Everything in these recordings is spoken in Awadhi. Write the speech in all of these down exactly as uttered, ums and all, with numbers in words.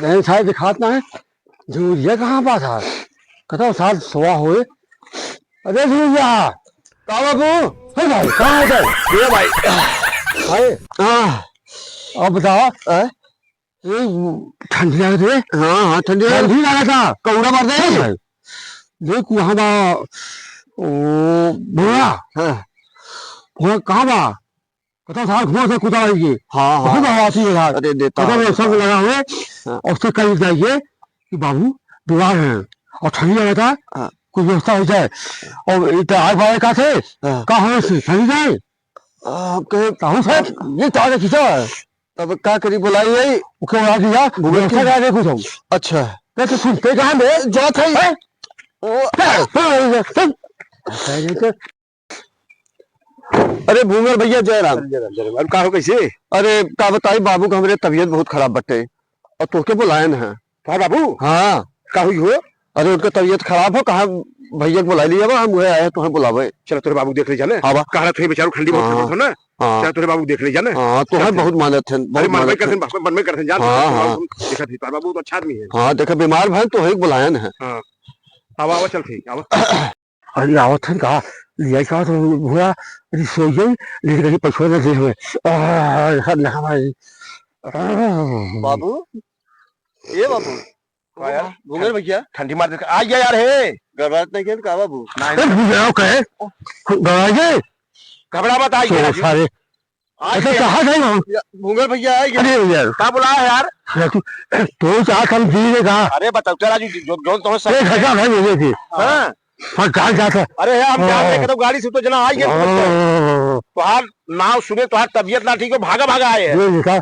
नहीं, सारे दिखात ना है। जरूरिया कहाँ बा था? कतौ साल सोवा होए। अरे जरूरिया। का बाबू? हे भाई, कहाँ है तै? ये भाई। हाय। आह। अब बताओ। हाँ? ए, ठंडी लागत है? हाँ, हाँ, ठंडी लागत। ठंडी लागत है। कौड़ा मार दे। हे भाई। देख, वहाँ बा, ओ, भोला। हाँ। भोला कहाँ बा? पता था, घुमा था कुदाल ये। हाँ, हाँ। बहुत आवाज है यार। अरे, देता पता हूँ, नहीं, सब देता हूँ। लगा हुआ है। हाँ। और उससे कही जाइए कि बाबू बीमार हैं और ठंडी लगा था, हाँ। कुछ व्यवस्था हो जाए। और ये तो आए बाए का थे, हाँ। का हो से ठंडी जाए? आ, कहे, ताऊ साहब, ये चावल खींचा है। अब का करी, बुलाई है? ओके, बुला दिया। भूगोल व्यवस्था की? करा दे कुछ हम। अच्छा। कहते सुनते कहाँ बे? जात है। हैं? ओ। अरे भूंगल भैया, जय राम। जय राम, जय राम। अब का हो, कैसे? अरे, का बताई, बाबू के हमरे तबीयत बहुत खराब बटे और तोहके बुलायन है। का बाबू? हाँ। का हुई हो? अरे, उनका तबीयत खराब हो, कहा भैया के बुला लिया बा, हम वह आए हैं, तुम्हें बुलावे। चलो, तोरे बाबू देख ले जाने। हाँ बा। कहा रहे थे बेचारू ठंडी बहुत हाँ। खराब हो ना। हाँ। चलो, तोरे बाबू देख ले जाने। हाँ, तो है चलते। बहुत मानत हैं, अरे, बहुत मानत हैं। करते हैं, बाबू, मन में करते हैं, जान हाँ, सकते हैं, हाँ। हम देखा थी, तोरे बाबू तो अच्छा आदमी है। हाँ, देखे, बीमार भैन तो है, बुलायन है। हाँ। आवा, आवा, चल ठीक, आवा। अरे आवत हन का, लिया का तो भूला, अरे सो गई, लेकिन कहीं पैसा ना दे हमें। आह, हद ना हमारी। आह। बाबू, ए बाबू। का यार? भूंगल भैया। ठंडी मार दे, आ गया यार, हे। गड़बड़ात नहीं खेल का बाबू? नहीं। ए, भूंगल का है? गड़बड़ा गए? घबरा मत, आ गया तो राजू। सारे आ अच्छा, गया। कहाँ गए हम? या, भूंगल भैया आ गया। अरे यार। का बुलाया है यार? यार, तू, तू चाह हम जी ले कहा? अरे बताओ, चल राजू, जो, जो तुम्हें सब ए, घटा भाई, ये थी। हाँ। हाँ, कहाँ जाता? अरे यार, हम जान हाँ। लेके तो गाड़ी से तो जना आ गया। हाँ। तुम्हार नाव सुने, तुम्हार तबीयत ना ठीक हो, भागा भागा आए हैं। ये देखा,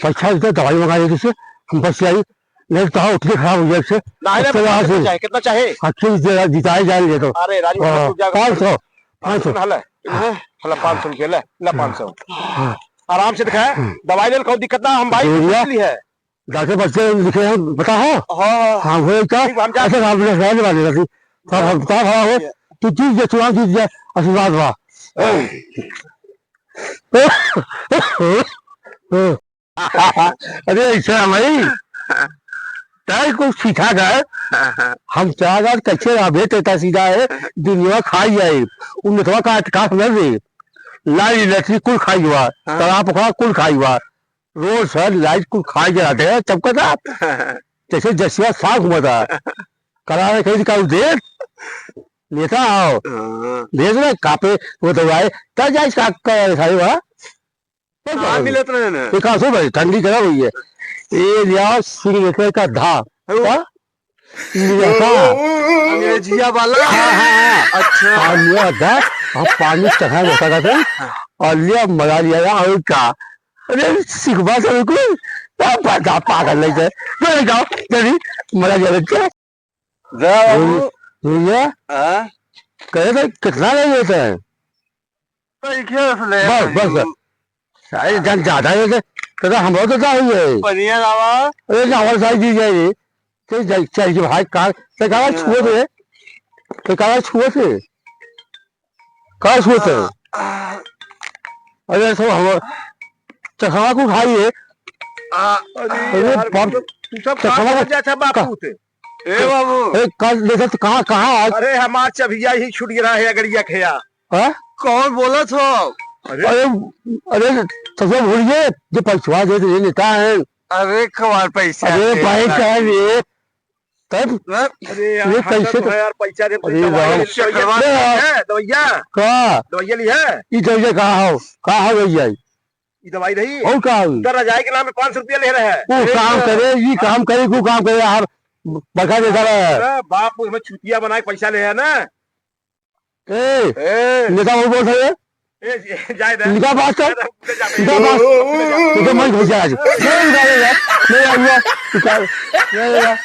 पैसा इतना दवाई मंगा लेते से, हम बस यही, नहीं तो हाँ, उतने खराब हो गया इससे। ना, ना, अच्छा, यहाँ से। चाहे, कितना चाहे? अच्छे से जिताए जाएंगे तो। अरे राजू, हाँ, तू जा। पाँच सौ। पाँच सौ। हला, हला, पाँच सौ रुपया, ले, ले पाँच सौ। हाँ। आराम से दिखाए, हाँ। दवाई ले, कोई दिक्कत ना, हम भाई भैया, ली है। डॉक्टर बच्चे लिखे हैं, पता है? हाँ, हाँ। हाँ, वो क्या? ठीक, हम जा- अच्छा, राम विलास राय वाले रहती। सर, हम बता रहा हूँ, ठीक है। तू जीत जा, चुनाव जीत जा, आशीर्वाद बा। अरे, ऐसा है भाई। तय कुछ सीखा कर। हम चार बार कैसे रहा, बेटे का सीधा है, दुनिया खाई जाए। उन नेतवा का अटकास न दे। लाल इलायची कुल खाई हुआ, हाँ। तला पोखरा कुल खाई हुआ। रोड सर लाइट कुल खाई जाते हैं, चमकता। जैसे जसिया साग हुआ था। करा रहे कहीं का उदेर। नेता आओ। हाँ। भेज रहे कापे, वो तो आए। तब जाए का, का, सारे वहाँ। ना मिलत रहे ना। ये का सो भाई, ठंडी खराब हुई है। ये लिया सिगरेट का धा। अरे वो का? लिया का? अंग्रेजिया वाला? हाँ, हाँ, हाँ। अच्छा। हाँ, लिया धा। अब पानी चढ़ा जाता था फिर। हाँ। और लिया मजा लिया यार, और का? अरे, सिखबा से बिल्कुल। क्या बात, आप पागल नहीं थे। नहीं जाओ, नहीं, मजा लिया बच्चे। जा बाबू। भैया, हाँ? कहे थे, कितना ले लेते हैं? तो एक ही ले बस, बस। बाबू। सारे जन ज्यादा लेते, तो, तो हम लोग तो क्या हुए? बढ़िया लावा। अरे, ना, हमारे साथ दी जाए। तो जाए, चाहिए भाई, कार, तो कार छुए थे। तो कार छुए थे। का सोच है? आ, आ। अरे, सब हम चखवा को खाइए। आ, अरे अरे यार, बाप, तू सब चखवा कहाँ को जा, अच्छा बापू का-, थे? ए बाबू। ए, कल देखा तो कहाँ, कहाँ आज? अरे, हमार चभिया ही छूट गिरा है, अगड़िया खेया। हाँ? कौन बोला था? अरे। अरे, अरे, तो सब भूल गए, जो पैसवा दे दे, नेता है। अरे, कमाल पैसा अरे, है, भाई, पैसा। क्या है ये? तब अरे यार, ये हंसत कैसे हो तो यार, पैसा दे, अरे दवाई राम। ले, चढ़वा ले, दे, है, दवाइया। का? दवाइया ली है? ई दवाइया का हो? का हो दवाइया? ई दवाई रही? और का हो? उधर रजाई के नाम पे पाँच सौ रुपया ले रहे हैं। वो अरे काम यार। करे, ये काम करे, वो काम करे यार। बका दे साला। अरे बाप, हमें चुतिया बनाए पैसा ले है ना। ए, ए। नेता बाबू बोल रहे हैं? ए, ए, जाए दे। निकाल बात कर। जाए दे, जाए दे। निकाल बात। तू तो मैं घुस जा आज। नहीं, नहीं, नहीं, नहीं, नहीं, नहीं, निकाल। नहीं, नहीं, नहीं।